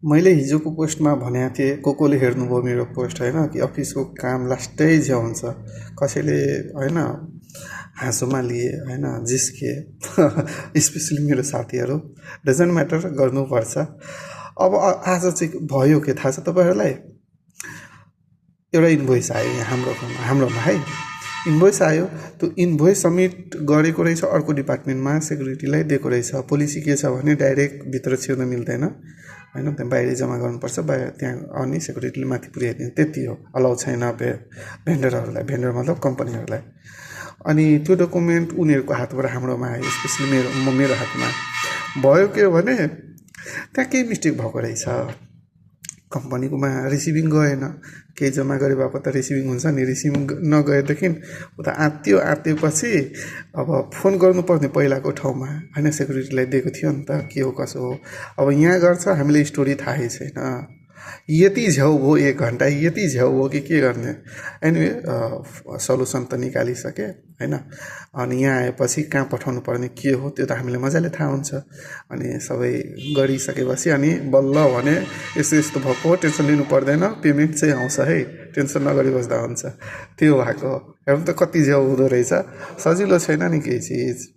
मैले हिजोको पोस्टमा भनेको थिएँ कोले हेर्नुभयो मेरो पोस्ट होइन कि अफिसको काम लास्टै झ्याउ हुन्छ कसैले होइन हाँसोमा लिए होइन जिस्के स्पेसली मेरो साथीहरू डजन्ट म्याटर गर्नुपर्छ। अब आज चाहिँ भयो के थाहा छ तपाईँहरूलाई? एउटा इन्भोइस आयो यहाँ हाम्रोमा है इन्भोइस आयो। त्यो इन्भोइस सब्मिट गरेको रहेछ अर्को डिपार्टमेन्टमा सेक्युरिटीलाई दिएको रहेछ। पोलिसी के छ भने डाइरेक्ट भित्र छिर्न मिल्दैन होइन, त्यहाँ बाहिर जम्मा गर्नुपर्छ, त्यहाँ अनि सेक्युरिटीले माथि पुर्याइदिन्छ, त्यति हो। अलाउ छैन भेन्डरहरूलाई, भेन्डर मतलब कम्पनीहरूलाई। अनि त्यो डकुमेन्ट उनीहरूको हातबाट हाम्रोमा आयो, स्पेसली मेरो हातमा भयो। के हो भने त्यहाँ केही मिस्टेक भएको रहेछ, कम्पनीकोमा रिसिभिङ गएन। केही जम्मा गरे बापत त रिसिभिङ हुन्छ नि, रिसिभिङ नगएदेखि उता आत्तिएपछि अब फोन गर्नुपर्ने पहिलाको ठाउँमा होइन, सेक्युरिटीलाई दिएको थियो नि त के हो कसो हो। अब यहाँ गर्छ हामीले स्टोरी थाहै छैन, यति झ्याउ भयो 1 घन्टा, यति झ्याउ भयो कि के गर्ने। एनिवे सल्युसन त निकालिसकेँ होइन। अनि यहाँ आएपछि कहाँ पठाउनु पर्ने के हो त्यो त हामीले मजाले थाहा हुन्छ। अनि सबै गरिसकेपछि अनि बल्ल भने यस्तो यस्तो भएको, टेन्सन लिनु पर्दैन, पेमेन्ट चाहिँ आउँछ है, टेन्सन नगरी बस्दा हुन्छ। त्यो भएको हेर्नु त कति झ्याउ हुँदो रहेछ, सजिलो छैन नि केही चिज।